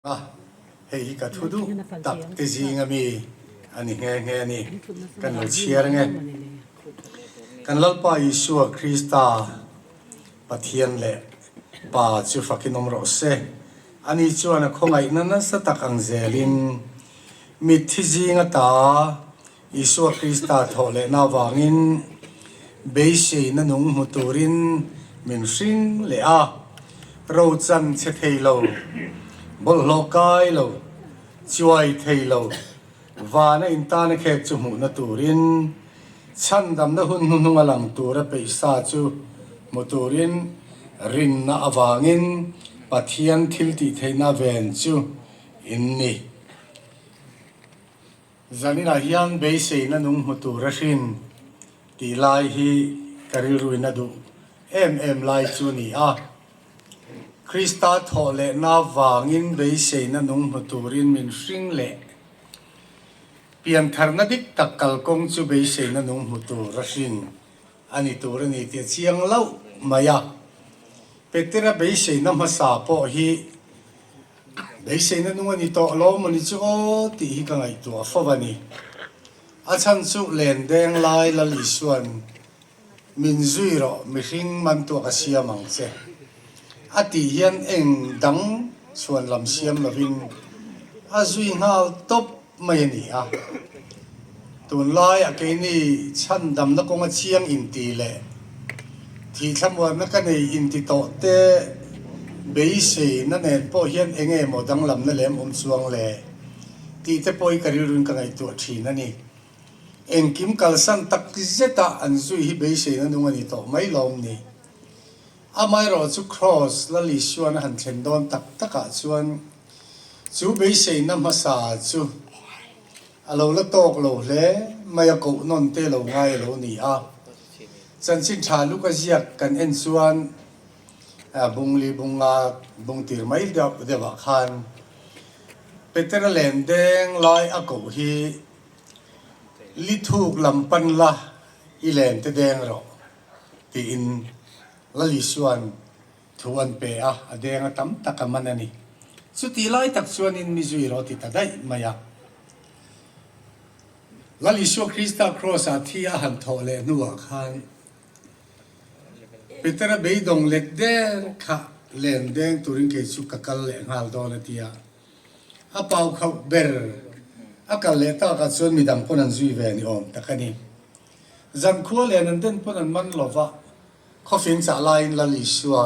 A, hei hi ka thu duh tak te zinga mi a ni nghe nghe a ni. Kan lo chhiar nge. Kan Lalpa Isua Krista Pathian leh Pa chu fakin awm rawh se. Ani chuan a khawngaihna nasa tak ang zelin mitthi zinga ta Isua Krista thawh lehna avangin beiseina nung hmu turin min hring leh a, rochan che thei lo, bawlhhlawh kai lo, chuai thei lo, vana intana khek chu hmuhna turin, chhandamna hun hnuhnunga lang tura peihsa chu hmu turin rinna avangin Pathian thiltihtheihna ven chu in ni. Zaninah hian beiseina nung hmu tur a hrin tih lai hi ka rilruin a duh em em lai chu a ni a. Krista thawh lehna vangin beiseina nung hmu turin min hring leh. Piantharna dik tak kalkawng chu beiseina nung hmu tur a hrin a ni tur a ni tih a chiang loh mai a. Petera beiseina hmasa pawh hi Beiseina nung a ni tawh lo maw ni chu aw tih hi ka ngaihtuah fo a ni. A chhan chu len deng lai Lal Isua'n min zui rawh mihring man tuah ka siam ang che a tih hian eng dang chhuan lam siam lovin a zui nghal tawp mai a ni a. Tunlai a keini chhandamna kawnga chiang inti leh thihthlamuanna ka nei inti tawh te beiseina nen pawh hian eng nge maw danglamna lem awm chuang le tih te pawh hi ka rilruin ka ngaihtuah thin a ni. Engkim kalsan tak zeta an zui hi beiseina nung a ni tawh mai lawm ni. Amaherawh chu Kraws Lal Isuan a han thlen dawn tak takah chuan chu beiseina hmasa chu a lo la tawk lo hle mai a, koh nawn te lo ngai a lo ni a. Chanchin tha luk a ziak kan en chuan Bungli bunga bung tir mai deuh deuhah khan Petera len deng lai a koh hi li thuk lam pan la i len te deng rawh. Tiin Lal Isua'n thu an pe a, a deng a tam tak a man a ni. Chutih lai tak chuanin mi zui rawh ti ta daih mai a. Lal Isua Krista Kraws-ah thi a han thawh leh hnuah khan Petera beidawng lek der kha len deng turin kei chu ka kal leh nghal dawn a ti a. A pau khauh ber a kal leh takah chuan midang pawn an zui ve ni awm tak a ni. Zankhua len an den pawn an man lo va, khawfing chah laiin Lal Isua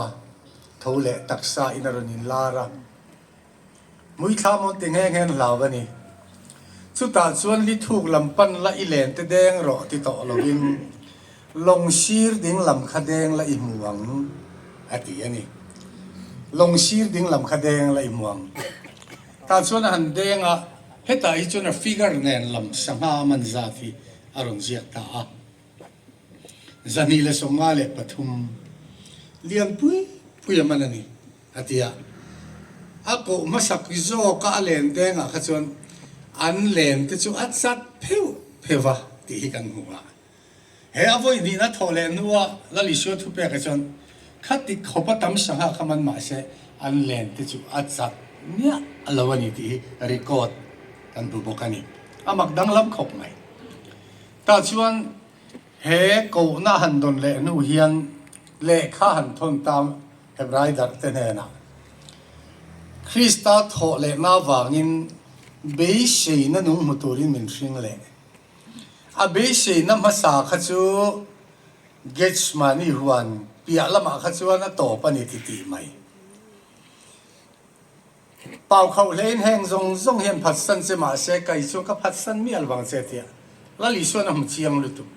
tho leh taksa in a rawn inlar a, Hmuithla mawn ti nghe nghe an hlau a ni. Chutah chuan li thuk lam pan la i len te deng rawh ti tawh lovin lawng sir ding lam kha deng la i hmu ang a ti a ni. Lawng sir ding lam kha deng la i hmu ang. Tah chuan a han deng a, hetah hi chuan a figure nen lam sangha a man zat hi a rawn ziak ta a. 253 lian pui pui a man a ni, a ti a. A koh hmasak zawka a len dengah kha chuan an len te chu a chat pheuh pheuh va tih hi kan hmu a. He a vawi hnihna thawh leh hnua Lal Isua thupekah chuan khati khawpa tam sangha kha man mah se an len te chu a chat miah lo a ni tih hi record kan hmu bawk a ni. A mak danglam khawp mai. Tah chuan he kohna han dawn leh hnu hian lehkha han thawn ta Hebrai darhte hnenah Krista thawh lehna avangin beiseina nung hmu turin min hring leh. A beiseina hmasa kha chu Gethsemane huan piah lamah kha chuan a tawp a ni ti tih mai. Pau khauh hlein heng zawng zawng hian phatsan che mahse kei chuan ka phatsan mial vang che tia Lal Isuan a hmu chiang lutuk.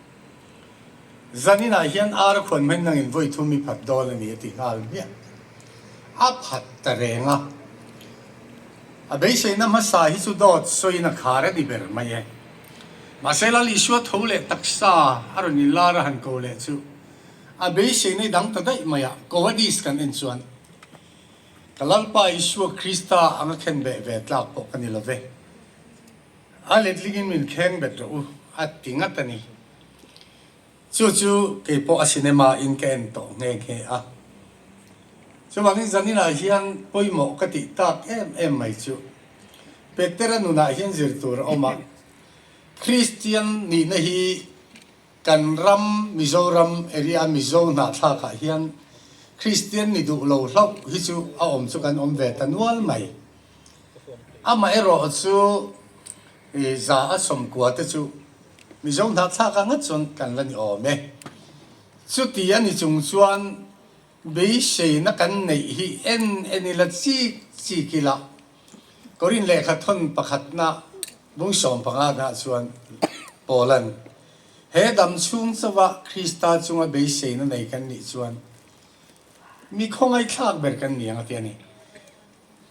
Zaninah hian ar a khuan hmain nangin vawi thum i phat dawn a ni a ti nghal hmiah. A phat ta reng a. A beiseina hmasa hi chu dawt sawiin a khar a ni ber mai e. Mahse Lal Isua tho leh taksa a rawn inlar a han ko leh chu a beiseina i dang ta daih mai a, Kowadis kan en chuan Ka Lalpa Isua Krista anga khen beh ve tlak pawh ka ni lo ve. A letlingin min kheng bet rawh u, a ti ngat a ni. Chu chu kei pawh a cinema in ka en tawh nghe nghe a. Chuvangin zaninah hian pawimawh ka tih tak em em mai chu Petera nunah hian zir tur a awm a, Kristian nihna hi kan ram Mizoram area a Mizo hnahthlakah hian Kristian ni duh lo hlauh hi chu a awm chu kan awm ve ta nual mai. Amaherawh chu za a sawmkua te chu Mizo hnahthlakah ngat chuan kan la ni awm e. Chuti a ni chung chuan beiseina kan neih hi en en ila chik chik ila Korin lehkha thawn pakhatna bung 15 nah chuan Paula'n, He dam chhung chauha Krista chunga beiseina nei kan nih chuan mi khawngaihthlak ber kan ni ang a ti a ni.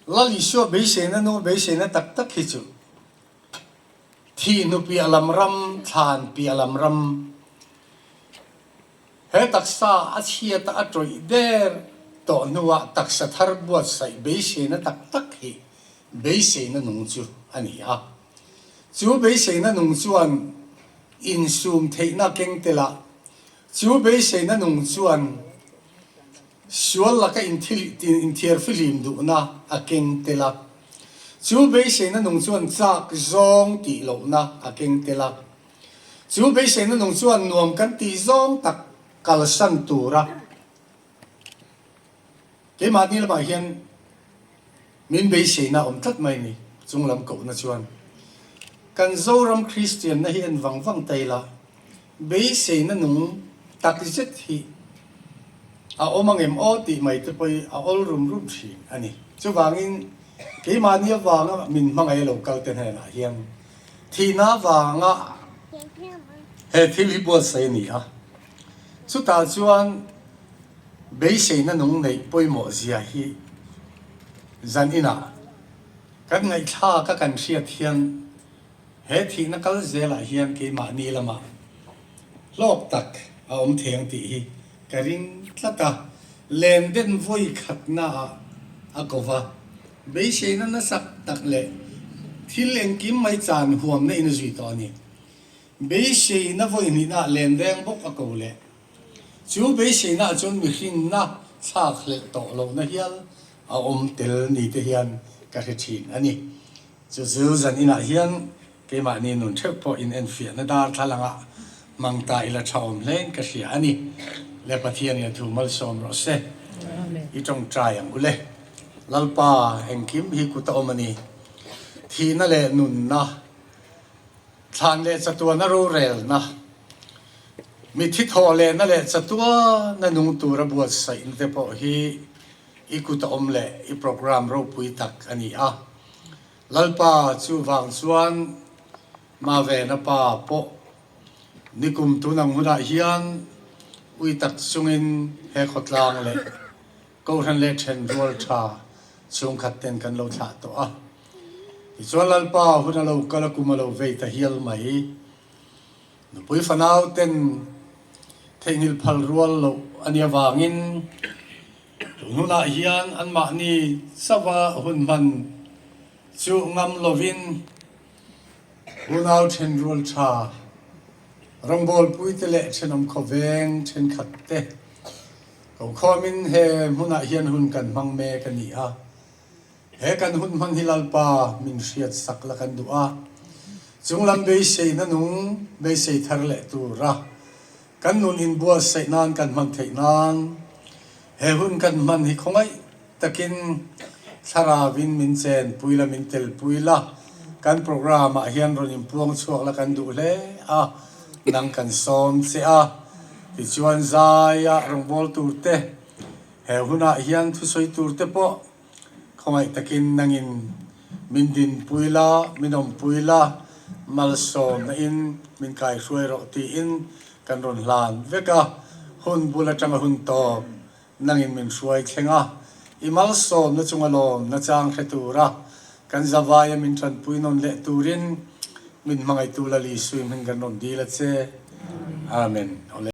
Lal Isua beiseina nu beiseina tak tak hi chu thih hnu piah lam ram, thlan piah lam ram, He taksa a chhiata a tawih der tawh hnuah taksa thar buatsaih beiseina tak tak hi beiseina nung chu a ni a. Chu beiseina nung chuan insum theihna keng tel a, chu beiseina nung chuan sual laka inthiarfihlim duhna a keng tel a, chu beiseina nung chuan chak zawng tih lohna a keng tel a. Chu beiseina nung chuan nuam kan tih zawng tak kalsan tura keimahni lamah hian min beiseina a awm tlat mai ni. Chung lam kohna chuan kan Zoram Kristianna hi en vang vang ta ila, beiseina nung tak zet hi a awm angem aw tih mai te pawh hi a awl rum rum thin a ni. Chuvangin keimahni avanga min hmangaih lo kal te hnenah hian Thihna avanga he thil hi buatsaih a ni a, chutah chuan beiseina nung neih pawimawh zia hi zan inah kan ngaihthlak a kan hriat hian he thihna kal zelah hian keimahni lamah hlawk tak a awm thei ang tih hi ka ring tlat a, len den vawi khatnaah a ko va. Beiseina nasak tak leh thil engkim mai chan huamna in a zui tawh a ni. Beiseina vawi hnihnaah len reng bawk a ko leh. Chu beiseinaah chuan mihrinna thlak hlelh tawh lohna hial a awm tel ni te hian ka hre thin a ni. Chu chu zan inah hian keimahni nun theuh pawh in enfiahna darthlalang ah hmang ta ila tha awm hlein ka hria a ni. Le Pathianin a thu malsawm rawh se. I tawngtai ang u le. Lalpa engkim hi kut a awm a ni. Thihna leh nunna, thlan leh chatuana rorelna, mithi thawh lehna leh chatuana nung tura buatsaihna te pawh hi I kut a awm leh i program ropui tak a ni a. Lalpa chuvang chuan Mavena pa pawh nikum tun ang hunah hian ui tak chungin he khawtlang leh Kohhran leh then rual tha chhungkhat ten kan lo thlah tawh a. Tichuan Lalpa hun a lo kal a kum a lo vei ta hial mai. Nupui fanau ten theihnghilh phal rual loh a nih avangin tun hunah hian anmahni chauha hun hman chu ngam lovin unau then rual tha rawngbawlpuite leh thenawm khawveng thenkhat te kokhawmin he hmunah hian hun kan hmang mek a ni a. He kan hun hman hi Lalpa min hriat sak la kan duh a, chunglam beiseina nung beisei thar leh tura kan nun inbuatsaih nan kan hman theih nan he hun kan hman hi khawngaih takin thlarauin min chenpui la, min telpui la, kan program ah hian rawn inpuang chhuak la kan duh hle a, nang kan sawm che a, tichuan zaia rawngbâwl tur te he hunah hian thusawi tur te pawh Khawngaih takin nangin min dinpui la, min awmpui la, malsawmna in min kaihruai rawh tiin kan rawn hlan vek a, hun bul atanga hun tawp nangin min hruai thleng a, i malsawmna chunga lawmna chang hre tura kan zavaia min tanpui nawn leh turin min hmangaihtu Lal Isui hming kan rawn dil a che. Amen. Awle.